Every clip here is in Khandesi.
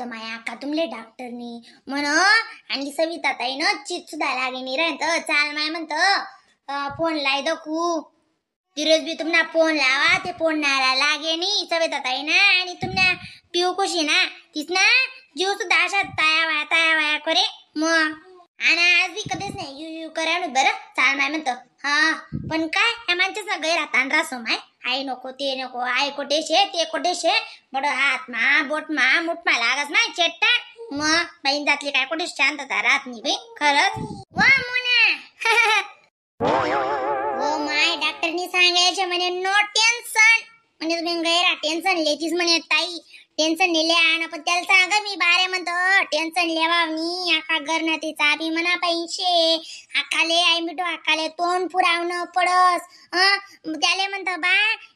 होतं माया अक्का तुमले डॉक्टरनी म्हण आणि सविता ताई न चित सुद्धा लागे नाही राहत चाल माय म्हणत फोन लाय दखू तिरस बी तुमना फोन लावा ते फोन नारा लागे नाही सविता ताई ना आणि तुमना पिऊ कशी ना तीच ना जीव सुद्धा अशा ताया वाया ताया वाया करे मग आणि आज बी कधीच नाही you you करा बरं चाल माय म्हणतो. हा पण काय या माणसाचा गैर रासो my I नको ते नको आई कोठे शे ते कोठे शे बडं हात मा बोट मा मुठ मा लागस माय चेट्टा मग बाईन जातली काय कुठे शांतता राहत नाही बाई खरंच. वा मुना हो my डॉक्टरनी सांगायचे म्हणे नो टेन्शन म्हणजे तुम्ही गैरा टेन्शन लेतीस म्हणे ताई टेन्शन नेले आण पण त्याला सांगा मी बारे म्हणतो टेन्शन लेवावनी आका गरणं ते चाबी म्हणा पैसे आकाले आई मिठो आकाले तोंड पुरावणं पडस. त्याले म्हणतो बा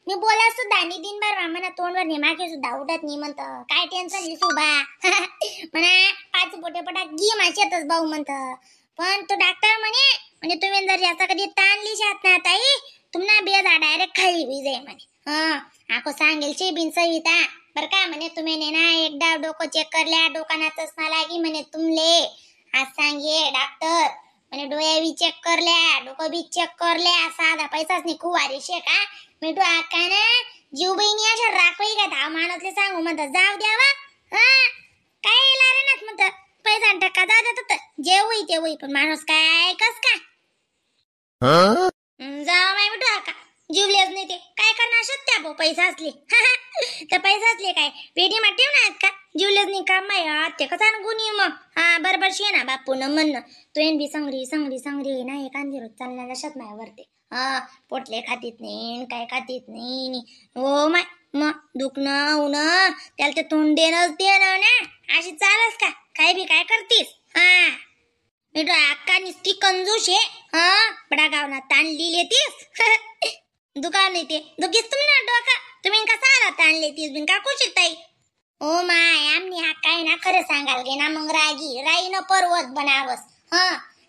मी बोला सुद्धा नाही दिनभर म्हणा तोंडवर नेमाके सुद्धा उठत नाही म्हणतं काय टेन्शन लिसू बा म्हणा पाच पोटे पटा गी माझ्यातच भाऊ म्हणतं. पण तो डॉक्टर म्हणे म्हणजे तुम्ही जर याचा कधी ताणली शात ना ताई तुम्हाला बेजा डायरेक्ट खाली बी जाई म्हणे. हा आको सांगेल शे बिन सविता बर का म्हणे तुम्ही ना एकदा डोकं चेक करल्या डोकाना चष्मा लागी म्हणे तुमले आज सांगे डॉक्टर म्हणे डोळ्या बी चेक करल्या डोकं बी चेक करल्या साधा पैसाच नाही कुवारी शे का मी तो आका ना जीव बहिणी अशा राखोई का धाव मानतले सांगू म्हणतात जाऊ द्यावा. हा काय रे नात म्हणत पैसा टक्का जाऊ देत जे होई ते होई पण माणूस काय कस का जावा माय म्हणतो आका जीवलेच नाही ते काय करणार सत्या भाऊ पैसा असले तर पैसा असले काय पेटी मा ठेवणार का जीवलेच नाही का माय ते कसा गुणी मग. हा बरोबर शे ना बापू न म्हणणं तो एन बी संगरी संगरी संगरी ना एक अंधेर चालणार अशात मायावरते. हा पोटले खातीत नाही काय खातीत नाही हो my मग दुखणं उन त्याला ते तोंड देणंच देणं ना अशी चालस का काय बी काय करतीस. हा मी अक्का निस्ती कंजूस आहे. हा बडा गावना ताणली लेतीस दुकान नाही ते दुखीस तुम्ही ना डोका तुम्ही कसा आला ताणले तीस बिन का खुशी ताई. ओ my आमनी हा काय ना खरं सांगाल गे ना मग रागी राईनं पर्वत बनावस. हा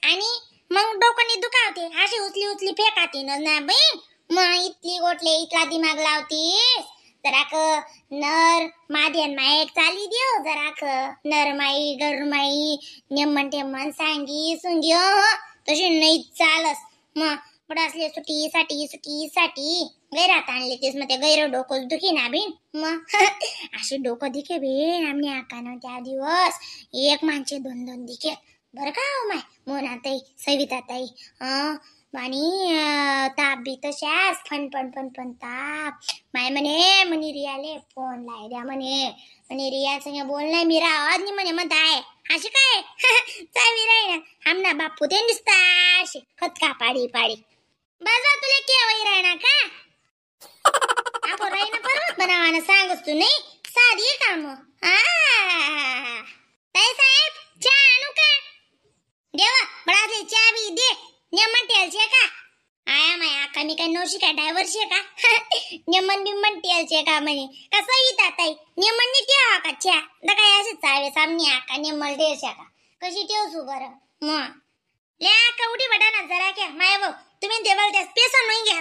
आणि मग डोकं दुखावते अशी उचली उचली फेकाती ना बाई मग इतली गोटले इतला दिमाग लावतीस जराक नर माध्यन मायक चाली देव जराक नरमाई गरमाई नेमन टेमन सांगी सुंगी तशी नाही चालस मग पण असले सुटी साठी सुटी साठी गैरात आणले तेच मग ते गैर डोकं दुखी ना बिन मग असे डोकं दिखे बिन आम्ही आका त्या दिवस एक माणसे दोन दोन दिखे बरं का हो my Mona ताई सविता ताई. आणि ताप बी तशाच fun fun fun fun ताप माय म्हणे म्हणे रियाले फोन लाय द्या म्हणे म्हणे रिया संग बोल नाही मी राहत नाही म्हणे म्हणत आहे अशी काय चावी राही ना आमना बापू ते दिसता अशी खतका पाडी पाडी बस तुला केवाई राहणार का आपण राही ना पर्वत बनावाना सांगस तू नाही साधी काम. ताई साहेब चहा आणू का देवा बडासले चहा बी दे नेमन टेलचे का आया माय आका मी काय नवशी काय ड्रायव्हर शे का नेमन बिमन टेलचे का म्हणे कसं येतात ताई नेमन नी ठेवा का चहा दा काय असे चावे सामनी आका नेमन टेलचे का कशी ठेवसू बरं मग ले आका उडी बटा ना जरा क्या माय भाऊ तुम्ही देवाल त्या पेसन नाही घ्या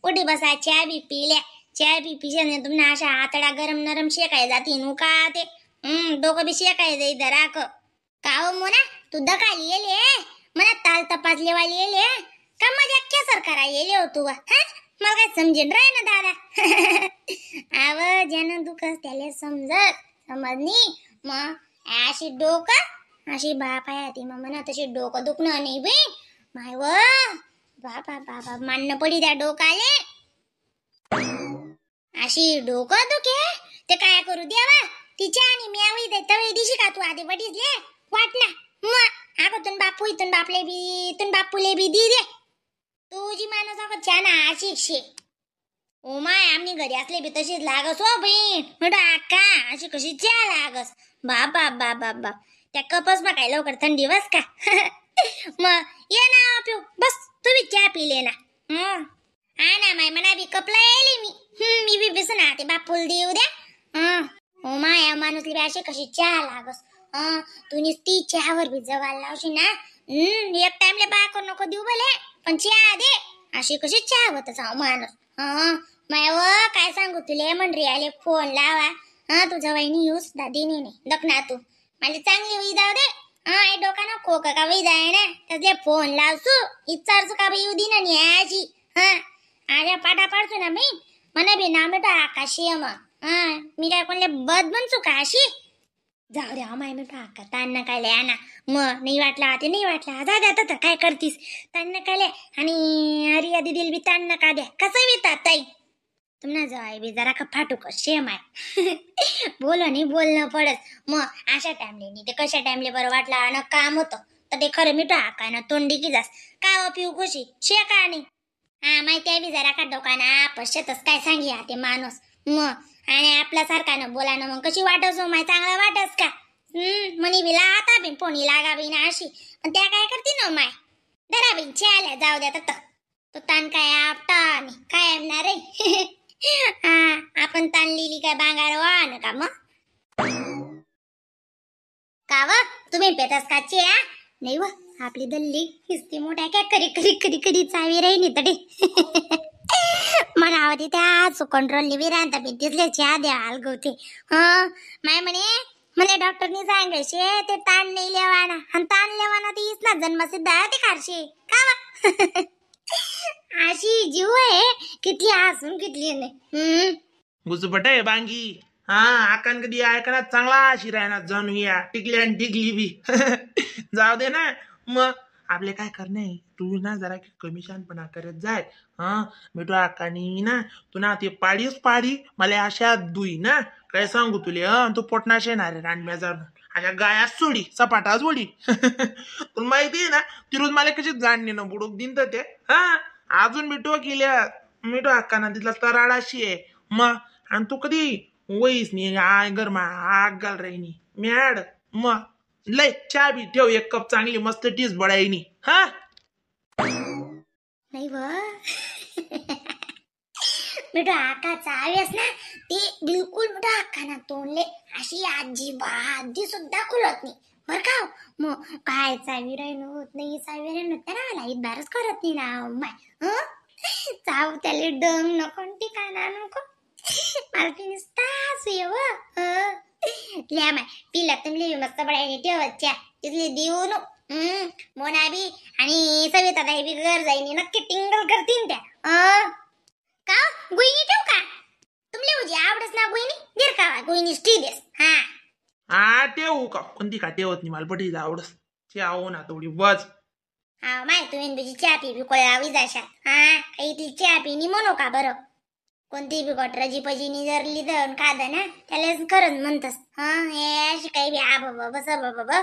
उडी बसा चहा बी पिल्या चहा बी पिशा नाही तुम्हाला अशा आतडा गरम नरम शेकाय जाती नु का ते डोकं बी शेकाय जाई जराक का हो मोना तू दकाली येले मला ताल तपासले वाली येले का मजा केसर करा येले हो तू हा मला काय समजेन राय ना दादा आव ज्यानं दुखस त्याला समजत समजनी मग अशी डोकं अशी बाप आहे ती मग म्हणा तशी डोकं दुखणं नाही बाई my व बापा बाबा मानणं पडी त्या डोकाले अशी डोकं दुखे ते काय करू द्यावा तिच्या आणि म्यावी दे तवे दिशी का तू आधी बडीसले वाट ना मग अगं तुन बापू इथून बापले बी तुन बापूले बी the दे तुझी माणूस अगं छान अशी शे. ओ my आम्ही घरी असले बी तशीच लागस हो बहीण म्हणतो आका अशी कशी चहा लागस बाप बाप बाप बाप बाप त्या कपस मग काय लवकर थंडी बस का मग ये ना पिऊ बस तुम्ही चहा पिले ना. हा ना माय म्हणा बी कपला येले मी मी बी बस ना ते बापूल देऊ द्या. ओ माया माणूसली बी अशी कशी चहा लागस तू नुसती चहावर बी जवायला लावशी ना एक टाइमले बाकर नको देऊ भले पण चहा दे अशी कशी चहा होत जाऊ माणूस. माय व काय सांगू तुले म्हण रियाले फोन लावा. हा तुझ्या वहिनी येऊ सुद्धा देणे नाही दखना तू मला चांगली होई जाऊ दे. हा आई डोका ना खोक का वही जाय ना त्यातले फोन लावसू इचारसू का बाई येऊ दे ना न्यायाची. हा आज्या पाठा पाडसू ना मी मना बी ना मिठो आकाशी मग. हा मी काय कोणले बद बनसू का अशी जाऊ दे माय मिठो आका ताण नका लिया ना मग नाही वाटला ते नाही वाटला जा द्या तर काय करतीस ताण नका लिया. आणि अरिया दिदीला बी ताण नका द्या कसं बी ताई तुम्हाला जवाई बी जरा का फाटू कर शेम आहे. बोल नाही बोलणं पडत मग अशा टाइमले नाही ते कशा टाइमले बरं वाटलं आणि काम होतं तर ते खरं मिठो आका ना तोंडी की जास का हो पिऊ खुशी शे का नाही. हा माहिती आहे बी जरा का डोकाना पश्चातच काय सांगी ते माणूस मग आणि आपल्या सारखा ना बोला ना मग कशी वाटस माय चांगला वाटस का. म्हणी बी आता बिन पोणी लागा बिन अशी पण त्या काय करते ना माय धरा बिन आल्या जाऊ द्या तर तो ताण काय आपटा आणि काय आणणार रे. हा आपण ताणलेली काय बांगार वाहन का मग का व तुम्ही पेतास काची हा नाही व आपली दल्ली हिस्ती मोठ्या काय करी करी करी करी चावी राहिली तरी मला आवडते त्या कंट्रोल विरांत बी तिथले चहा द्या आलगवते. हा माय म्हणे मला डॉक्टरनी सांगायचे शे ते ताण नाही लेवाना आणि ताण लेवाना ती ना जन्मसिद्ध आहे ते खारशी का अशी जीव आहे किती हसून किती नाही. गुजबट आहे बांगी. हा आकान कधी ऐकणार चांगला अशी राहणार जाणूया टिकली आणि टिकली बी. जाऊ दे ना मग आपले काय करणे तू ना जरा कमी शानपणा करत जाय. हा मिठू आकानी ना तू ना ते पाडीच पाडी मला अशा दुई ना काय सांगू तुले. हं तू पोटनाशे ना रे रानम्या जाऊन अशा गाया सोडी सपाटा सोडी. तुला माहिती आहे ना ती रोज मला कशी जाणणी ना बुडूक दिन तर ते. हा अजून मिठो केल्या मिठो अक्का ना तिथला तराडाशी आहे मग आणि तू कधी वहीस नाही I गरमा आग घाल राहिनी मॅड मग लय चहा बी ठेव एक कप चांगली मस्त टीस बडायनी. हा नाही व मिठो आकाचा आवेस ना ते बिलकुल मिठो आका ना तोंडले अशी आजी बाजी सुद्धा खुलत नाही बर का. मग काय चावी राहिन होत नाही चावी राहिन होत ना मला बारच करत नाही ना माय. हं चाव त्याला डंग नको ठिकाणा नको मला ती नुसताच येव. लिहा माय पिला तुमली मस्त बडायनी ठेवत च्या तिथली देऊ नो. मोना बी आणि सविता ताई बी घर जाईनी नक्की टिंगल करतीन त्या. का गुईनी ठेवू का तुमले उजी आवडस ना गुईनी दीर का गुईनी टी देस. हा हा ठेवू का कोणती का ठेवत नाही मला पटीला आवडस चे आहो ना थोडी बस. हा माय तुम्ही तुझी चहा पी बी कोळावी जाशाल. हा काही ती चहा पी म्हणू का बरं कोणती बी गोटराजी पजीनी जर लिधन खाद ना त्याला खरंच म्हणतस. हा हे अशी काही बी आ बाबा बस बाबा.